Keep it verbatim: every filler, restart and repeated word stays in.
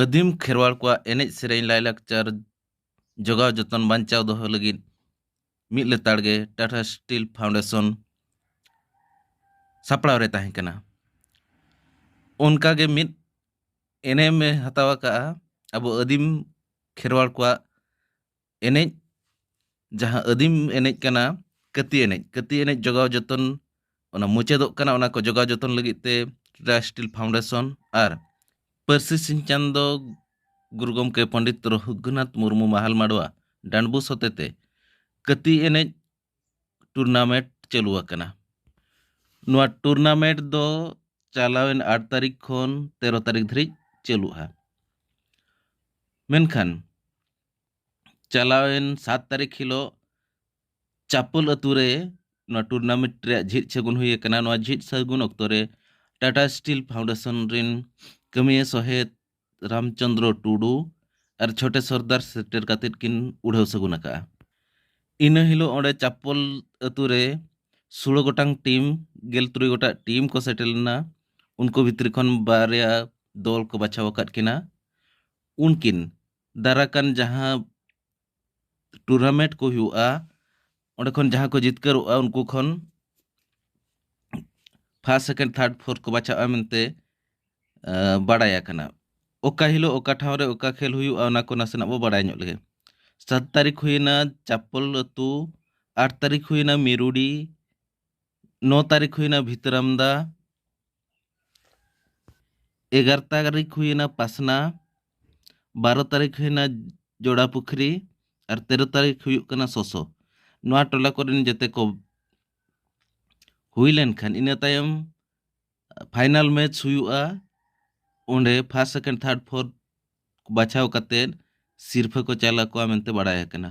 ᱟᱹᱫᱤᱢ ᱠᱷᱮᱨᱣᱟᱲ ᱠᱚᱣᱟᱜ ᱮᱱᱮᱡ ᱥᱮᱨᱮᱧ ᱞᱟᱭᱼᱞᱟᱠᱪᱟᱨ ᱡᱚᱜᱟᱣ ᱡᱚᱛᱚᱱ ᱵᱟᱧᱪᱟᱣ ᱫᱚᱦᱚ ᱞᱟᱹᱜᱤᱫ ᱢᱤᱫ ᱞᱮᱛᱟᱲ ᱜᱮ ᱴᱟᱴᱟ ᱥᱴᱤᱞ ᱯᱷᱟᱣᱩᱱᱰᱮᱥᱚᱱ ᱥᱟᱯᱲᱟᱣ ᱨᱮ ᱛᱟᱦᱮᱸ ᱠᱟᱱᱟ᱾ ᱚᱱᱠᱟ ᱜᱮ ᱢᱤᱫ ᱮᱱᱮᱢ ᱮ ᱦᱟᱛᱟᱣ ᱟᱠᱟᱫᱼᱟ ᱟᱵᱚ ᱟᱹᱫᱤᱢ ᱠᱷᱮᱨᱣᱟᱲ ᱠᱚᱣᱟᱜ ᱮᱱᱮᱡ, ᱡᱟᱦᱟᱸ ᱟᱹᱫᱤᱢ ᱮᱱᱮᱡ ᱠᱟᱱᱟ ᱠᱟᱹᱛᱤ ᱮᱱᱮᱡ, ᱠᱟᱹᱛᱤ ᱮᱱᱮᱡ ᱡᱚᱜᱟᱣ ᱡᱚᱛᱚᱱ, ᱚᱱᱟ ᱢᱩᱪᱟᱹᱫᱚᱜ ᱠᱟᱱᱟ, ᱚᱱᱟ ᱠᱚ ᱡᱚᱜᱟᱣ ᱡᱚᱛᱚᱱ ᱞᱟᱹᱜᱤᱫ ᱛᱮ ᱴᱟᱴᱟ ᱥᱴᱤᱞ ᱯᱷᱟᱣᱩᱱᱰᱮᱥᱚᱱ ᱟᱨ ᱯᱟᱹᱨᱥᱤ ᱥᱤᱧ ᱪᱟᱸᱫᱚ ᱜᱩᱨᱩ ᱜᱚᱢᱠᱮ ᱯᱚᱱᱰᱤᱛ ᱨᱚᱜᱷᱩᱱᱟᱛᱷ ᱢᱩᱨᱢᱩ ᱢᱟᱦᱟᱞ ᱢᱟᱰᱣᱟ ᱰᱟᱸᱰᱵᱩᱥ ᱦᱚᱛᱮᱛᱮ ᱠᱟᱹᱛᱤ ᱮᱱᱮᱡ ᱴᱩᱨᱱᱟᱢᱮᱱᱴ ᱪᱟᱹᱞᱩ ᱟᱠᱟᱱᱟ᱾ ᱱᱚᱣᱟ ᱴᱩᱨᱱᱟᱢᱮᱱᱴ ᱫᱚ ᱪᱟᱞᱟᱣᱮᱱ ᱟᱴ ᱛᱟᱹᱨᱤᱠᱷ ᱠᱷᱚᱱ ᱛᱮᱨᱚ ᱛᱟᱹᱨᱤᱠᱷ ᱫᱷᱟᱹᱨᱤᱡ ᱪᱟᱹᱞᱩᱜᱼᱟ᱾ ᱢᱮᱱᱠᱷᱟᱱ ᱪᱟᱞᱟᱣᱮᱱ ᱥᱟᱛ ᱛᱟᱹᱨᱤᱠᱷ ᱦᱤᱞᱳᱜ ᱪᱟᱯᱚᱞ ᱟᱹᱛᱩ ᱨᱮ ᱱᱚᱣᱟ ᱴᱩᱨᱱᱟᱢᱮᱱᱴ ᱨᱮᱭᱟᱜ ᱡᱷᱤᱡ ᱥᱟᱹᱜᱩᱱ ᱦᱩᱭ ᱟᱠᱟᱱᱟ᱾ ᱱᱚᱣᱟ ᱡᱷᱤᱡ ᱥᱟᱹᱜᱩᱱ ᱚᱠᱛᱚ ᱨᱮ ᱴᱟᱴᱟ ᱥᱴᱤᱞ ᱯᱷᱟᱣᱩᱱᱰᱮᱥᱚᱱ ᱨᱮᱱ ᱠᱟᱹᱢᱤᱭᱟᱹ ᱥᱚᱦᱮᱫ ᱨᱟᱢᱪᱚᱸᱫᱽᱨᱚ ᱴᱩᱰᱩ ᱟᱨ ᱪᱷᱳᱴᱮ ᱥᱚᱨᱫᱟᱨ ᱥᱮᱴᱮᱨ ᱠᱟᱛᱮᱫ ᱠᱤᱱ ᱩᱰᱷᱟᱹᱣ ᱥᱟᱹᱜᱩᱱ ᱟᱠᱟᱫᱼᱟ᱾ ᱤᱱᱟᱹ ᱦᱤᱞᱳᱜ ᱚᱸᱰᱮ ᱪᱟᱯᱚᱞ ᱟᱹᱛᱩ ᱨᱮ ᱥᱳᱞᱳ ᱜᱚᱴᱟᱝ ᱴᱤᱢ, ᱜᱮᱞ ᱛᱩᱨᱩᱭ ᱜᱚᱴᱟᱝ ᱴᱤᱢ ᱠᱚ ᱥᱮᱴᱮᱨ ᱞᱮᱱᱟ᱾ ᱩᱱᱠᱩ ᱵᱷᱤᱛᱨᱤ ᱠᱷᱚᱱ ᱵᱟᱨᱭᱟ ᱫᱚᱞ ᱠᱚ ᱵᱟᱪᱷᱟᱣ ᱟᱠᱟᱫ ᱠᱤᱱᱟ᱾ ᱩᱱᱠᱤᱱ ᱫᱟᱨᱟᱭ ᱠᱟᱱ ᱡᱟᱦᱟᱸ ᱴᱩᱨᱱᱟᱢᱮᱱᱴ ᱠᱚ ᱦᱩᱭᱩᱜᱼᱟ, ᱚᱸᱰᱮ ᱠᱷᱚᱱ ᱡᱟᱦᱟᱸ ᱠᱚ ᱡᱤᱛᱠᱟᱹᱨᱚᱜᱼᱟ, ᱩᱱᱠᱩ ᱠᱷᱚᱱ ᱯᱷᱟᱥᱴ, ᱥᱮᱠᱮᱱᱰ, ᱛᱷᱟᱨᱰ, ᱯᱷᱳᱨᱛᱷ ᱠᱚ ᱵᱟᱪᱷᱟᱜᱼᱟ ᱢᱮᱱᱛᱮ, ᱟᱸ, ᱵᱟᱲᱟᱭ ᱟᱠᱟᱱᱟ᱾ ᱚᱠᱟ ᱦᱤᱞᱳᱜ ᱚᱠᱟ ᱴᱷᱟᱶ ᱨᱮ ᱚᱠᱟ ᱠᱷᱮᱞ ᱦᱩᱭᱩᱜᱼᱟ, ᱚᱱᱟ ᱠᱚ ᱱᱟᱥᱮᱱᱟᱜ ᱵᱚ ᱵᱟᱲᱟᱭ ᱧᱚᱜ ᱞᱮᱜᱮ᱾ ᱥᱟᱛ ᱛᱟᱹᱨᱤᱠᱷ ᱦᱩᱭᱮᱱᱟ ᱪᱟᱯᱚᱞ ᱟᱹᱛᱩ, ᱟᱴ ᱛᱟᱹᱨᱤᱠᱷ ᱦᱩᱭᱮᱱᱟ ᱢᱤᱨᱩᱰᱤ, ᱱᱚ ᱛᱟᱹᱨᱤᱠᱷ ᱦᱩᱭᱮᱱᱟ ᱵᱷᱤᱛᱨᱟᱢᱫᱟ, ᱮᱜᱟᱨᱚ ᱛᱟᱹᱨᱤᱠᱷ ᱦᱩᱭᱮᱱᱟ ᱯᱟᱥᱱᱟ, ᱵᱟᱨᱚ ᱛᱟᱹᱨᱤᱠᱷ ᱦᱩᱭᱮᱱᱟ ᱡᱚᱲᱟ ᱯᱩᱠᱷᱨᱤ, ᱟᱨ ᱛᱮᱨᱚ ᱛᱟᱹᱨᱤᱠᱷ ᱦᱩᱭᱩᱜ ᱠᱟᱱᱟ ᱥᱚᱥᱚ᱾ ᱱᱚᱣᱟ ᱴᱚᱞᱟ ᱠᱚᱨᱮᱱ ᱡᱮᱛᱮ ᱠᱚ ᱦᱩᱭ ᱞᱮᱱᱠᱷᱟᱱ, ᱤᱱᱟᱹ ᱛᱟᱭᱚᱢ ᱯᱷᱟᱭᱱᱟᱞ ᱢᱮᱪ ᱦᱩᱭᱩᱜᱼᱟ᱾ ᱚᱸᱰᱮ ᱯᱷᱟᱥᱴ, ᱥᱮᱠᱮᱱᱰ, ᱛᱷᱟᱨᱰ, ᱯᱷᱳᱨᱛᱷ ᱵᱟᱪᱷᱟᱣ ᱠᱟᱛᱮᱫ ᱥᱤᱨᱯᱷᱟᱹ ᱠᱚ ᱪᱟᱞ ᱟᱠᱚᱣᱟ ᱢᱮᱱᱛᱮ ᱵᱟᱲᱟᱭ ᱟᱠᱟᱱᱟ᱾